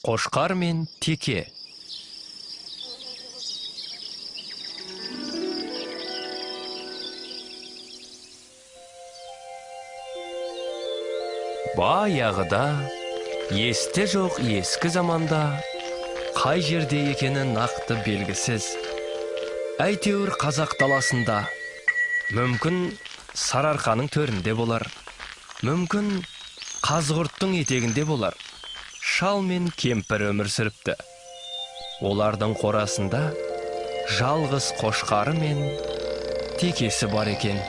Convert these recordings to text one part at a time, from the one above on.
Қошқар мен теке. Баяғыда, есте жоқ ескі заманда, қай жерде екені нақты белгісіз. Әйтеуір қазақ даласында, мүмкін Сарыарқаның төрінде болар, мүмкін Қазығұрттың етегінде болар. Шал мен кемпір өмір сүріпті. Олардың қорасында жалғыз қошқары мен текесі бар екен.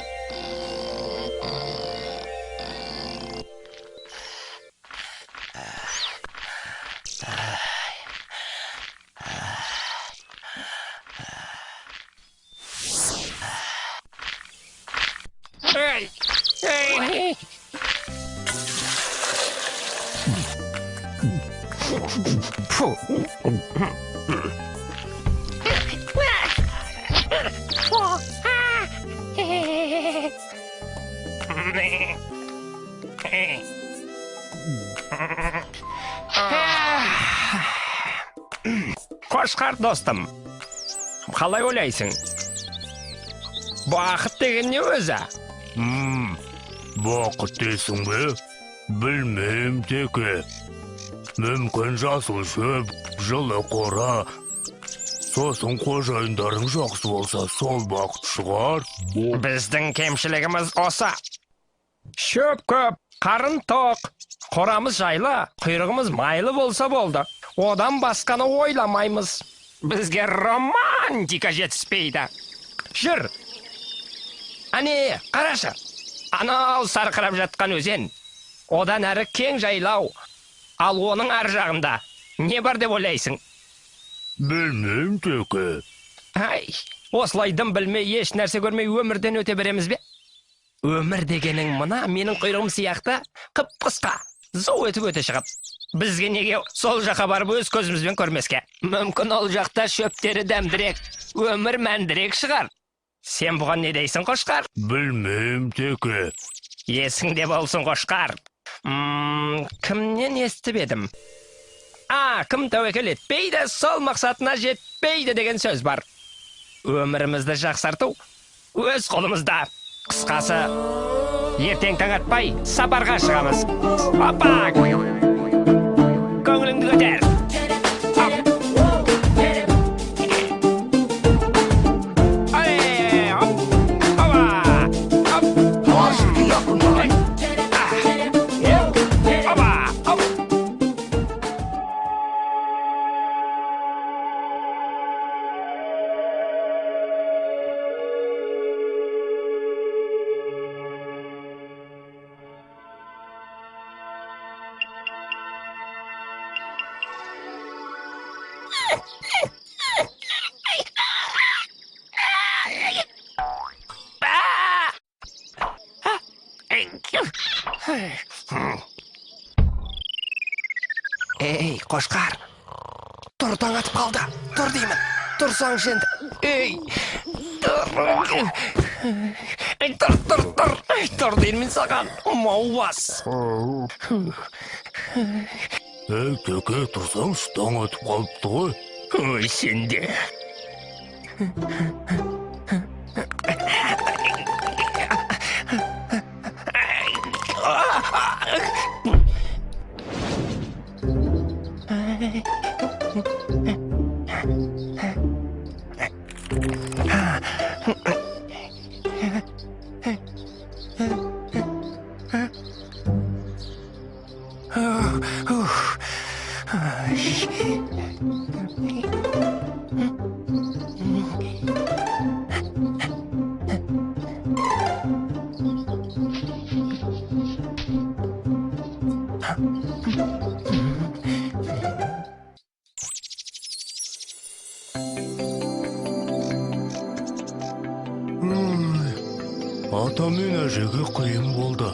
Эй! Эй! Фу! Қошқар достым, қалай ойлайсың? Бақыт деген не өзі? Бақыт дейсің бе? Білмеймін, теке. Мүмкін жасыл шөп, жылы қора, сосын қожайындарың жақсы болса, сол бақыт шығар. Біздің кемшілігіміз осы. Шөп көп, қарын тоқ, қорамыз жайлы, құйрығымыз майлы болса болды. Одан басқаны ойламаймыз. Бізге романтика жетіспейді. Жүр. Әне, қарашы. Анау сарқырап жатқан өзен. Одан әрі кең жайлау. Ал оның ар жағында не бар деп ойлайсың? Білмеймін, теке. Ай, осылай дым білмей, еш нәрсе көрмей өмірден өте береміз бе? Өмір дегенің мына менің құйрығым сияқты қып-қысқа, зу етіп өте шығып. Бізге неге сол жаққа барып өз көзімізбен көрмеске? Мүмкін ол жақта шөптері дәмдірек, өмір мәндірек шығар. Сен бұған не дейсің, қошқар? Білмеймін, теке. Есіңде болсын, қошқар. Кімнен естіп едім? А, кім тәуекел етпейді, сол мақсатына жетпейді деген сөз бар. Өмірімізді жақсарту өз қолымызда. Қысқасы, ертең таң атпай сапарға шығамыз. Опа! Көңіліңді көтер. Оп. Ай, оп. Опа! Оп. Опа! Оп. Ей, қошқар. Тұр, таң атып қалды. Тұр деймін. Тұрсаңшы енді. Ей, тұр. Ей, тұр, тұр, тұр. Ей, тұр деймін саған. Маубас. Ей, теке, тұрсаңшы, таң атып қалыпты ғой. Ой, сен де. Ата мен әжеге қиын болды.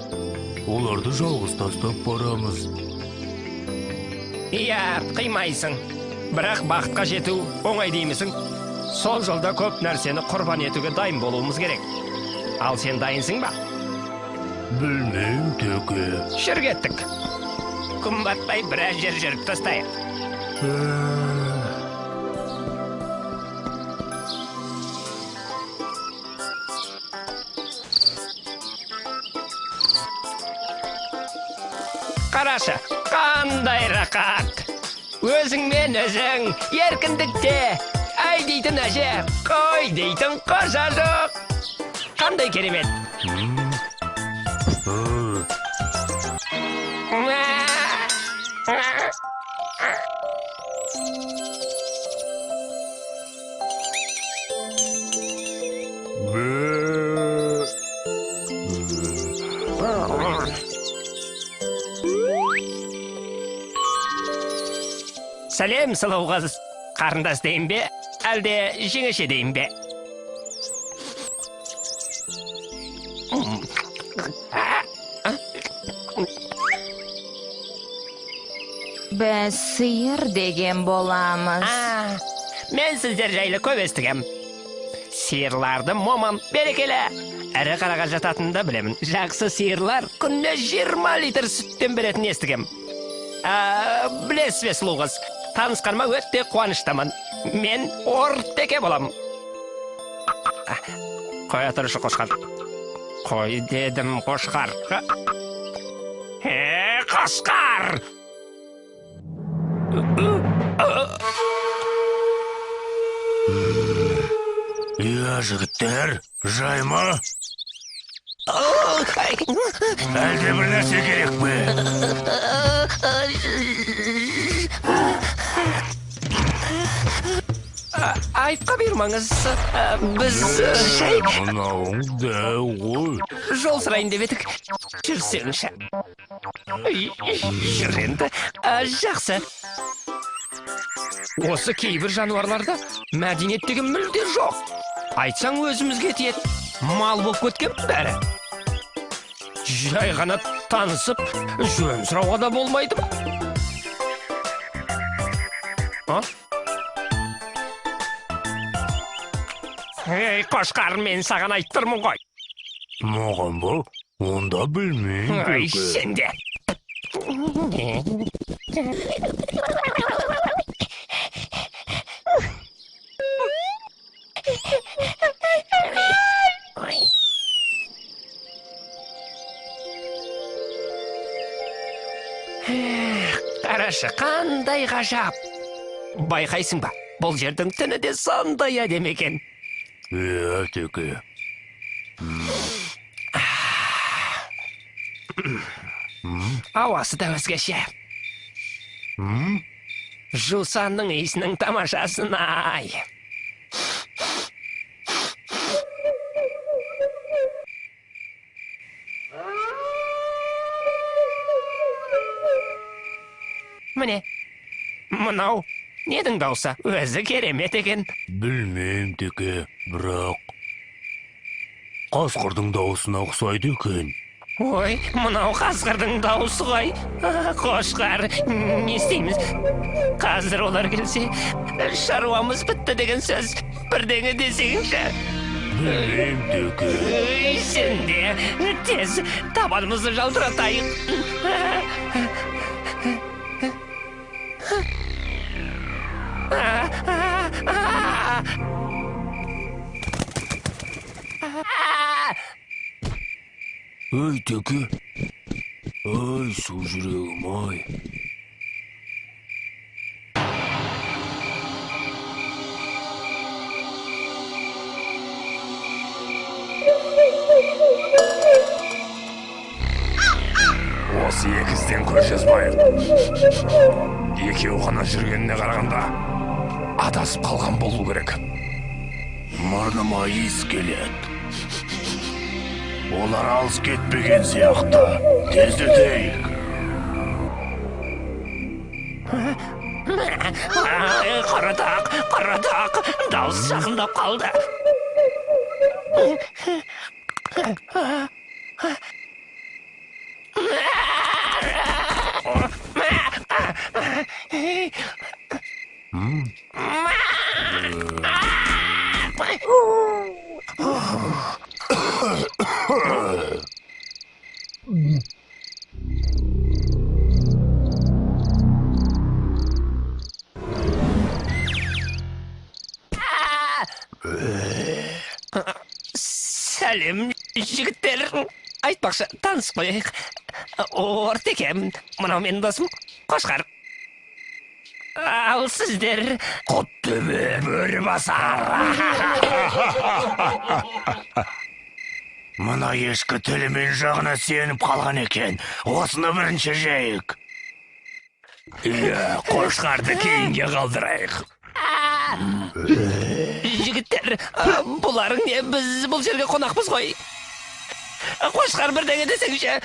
Оларды жалғыз тастап барамыз. Иә, қимайсың. Бірақ бақытқа жету оңай деймісің? Сол жолда көп нәрсені құрбан етуге дайын болуымыз керек. Ал сен дайынсың ба? Білмеймін, теке. Жүр кеттік. Күн батпай біраз жер жүріп тастайық. Қарашы, қандай рақат! Өзіңмен өзің, еркіндікте. Әй дейтін әже, қой дейтін қожа жоқ. Қандай керемет! Бе. Сәлем, сұлу қыз. Қарындас дейін бе, әлде жеңеше дейін бе? Біз сиыр деген боламыз. А, мен сіздер жайлы көп естігем. Сиырларды момын, берекелі, ірі қараға жататынын да білемін. Жақсы сиырлар күніне 20 литр сүттен беретінін естігем. А, білесіз бе, сұлу қыз, танысқаныма өте қуаныштымын. Мен Ортеке болам. А, қоя тұршы, қошқар. Қой дедім, қошқар. Е, қошқар! Иә, жігіттер, жай ма? Әлде бір нәрсе керек пе? Айыпқа бұйырмаңыз. Біз жай Мынауың дәу ғой. жол сұрайын деп едік. Жүрсеңші. Жүр енді. Жақсы. Осы кейбір жануарларда мәдениет деген мүлде жоқ. Айтсаң, өзімізге тиеді. Мал болып кеткен бәрі. Жай ғана танысып, жөн сұрауға да болмайды ма? А? Ей, қошқар, мен саған айтып тұрмын ғой. Маған ба? Онда білмеймін, Ай, теке. сен де. Эх, қарашы, қандай ғажап! Байқайсың ба, бұл жердің түні де сондай әдемі екен. Иә, теке. Ауасы да өзгеше. Жусанның иісінің тамашасын ай. Міне, мынау ненің даусы? Өзі керемет екен. Білмеймін, теке, бірақ қасқырдың дауысына ұқсайды екен. Ой, мынау қасқырдың дауысы ғой. А, қошқар, не істейміз? Қазір олар келсе, шаруамыз бітті деген сөз. Бірдеңе десеңші. Білмеймін, теке. Үй, сен де тез табанымызды жалтыратайық. Ей, теке. Ай, су жүрегім ай. Осы екі ізден көз жазбайық. Екеуі ғана жүргеніне қарағанда, адасып қалған болу керек. Мұрныма иіс келеді. Олар алыс кетпеген сияқты. Тездетейік. Ай, құрыдық, құрыдық, дауыс жақындап қалды. Сәлем, жігіттер. Айтпақшы, танысып қояйық. Ортекем, мынау менің досым Қошқар. Ал сіздер? Құттөбе Бөрібасар. Мына ешкі тілі мен жағына сеніп қалған екен. Осыны бірінші жейік. Иә, қошқарды кейінге қалдырайық. Жігіттер, бұларың не? Біз бұл жерге қонақпыз ғой. Қошқар, бірдеңе десеңші.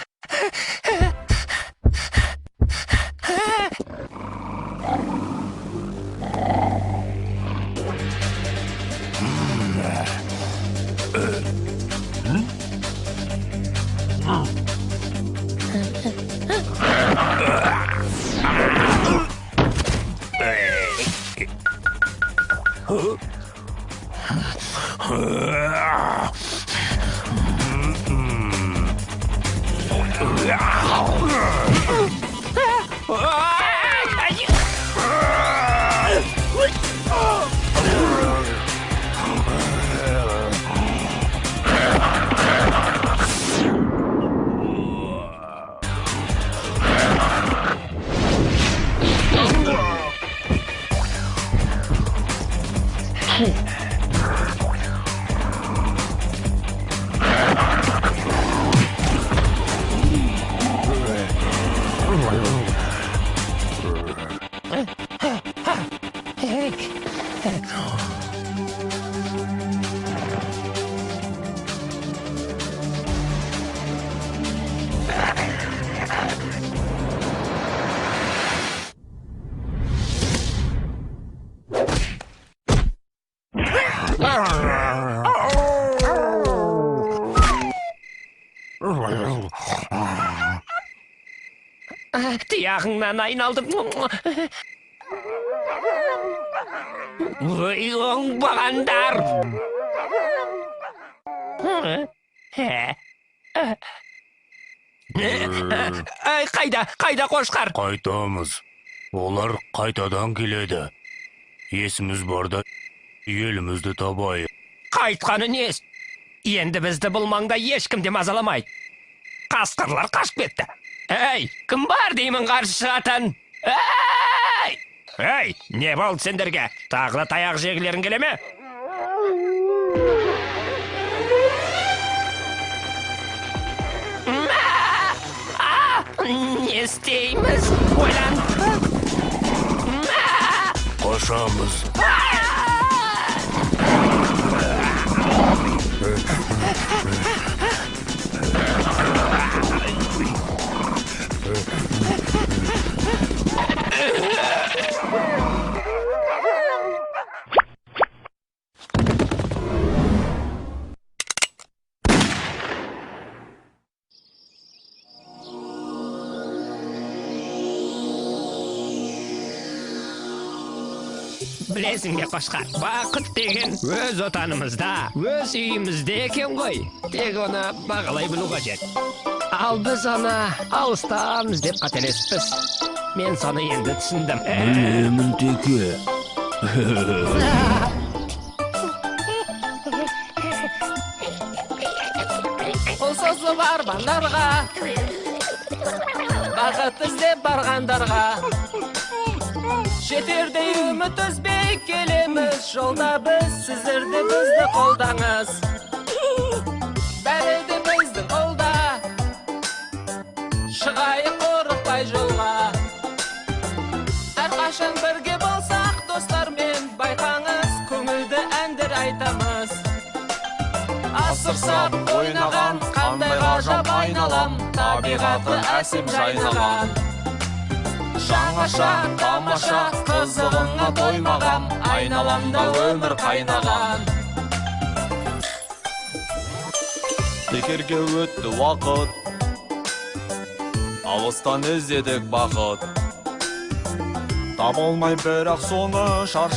Тұяғыңнан айналдым. Ой, оңбағандар! Қайда, қайда қошқар? Қайтамыз. Олар қайтадан келеді. Есіміз барда елімізді табайық. Қайтқаны несі? Енді бізді бұл маңда ешкім де мазаламайды. Қасқырлар қашып кетті. Әй, кім бар деймін қарсы шығатын? Әй! Әй, не болды сендерге? Тағы да таяқ жегілерің келе ме? Не істейміз? Ойлан. Қашамыз. Білесің бе, Қошқар, бақыт деген өз отанымызда, өз үйімізде екен ғой. Тек оны бағалай білу қажет. Ал біз оны алыстан іздеп қателесіппіз. Мен соны енді түсіндім. Білемін, теке. Қол созып армандарға, бақыт іздеп барғандарға, жетердей үміт үзбей келеміз жолда біз, сіздер де бізді қолдаңыз. Бәрі де біздің қолда, шығайық қорықпай жолға. Әрқашан бірге болсақ достармен, байқаңыз, көңілді әндер айтамыз. Асыр сап ойнаған, қандай ғажап айналам, табиғаты әсем жайнаған. Жаңаша, тамаша, қызығыңа тоймағам, айналамда өмір қайнаған. Бекерге өтті уақыт, алыстан іздедік бақыт. Таба алмай бірақ соны шаршап.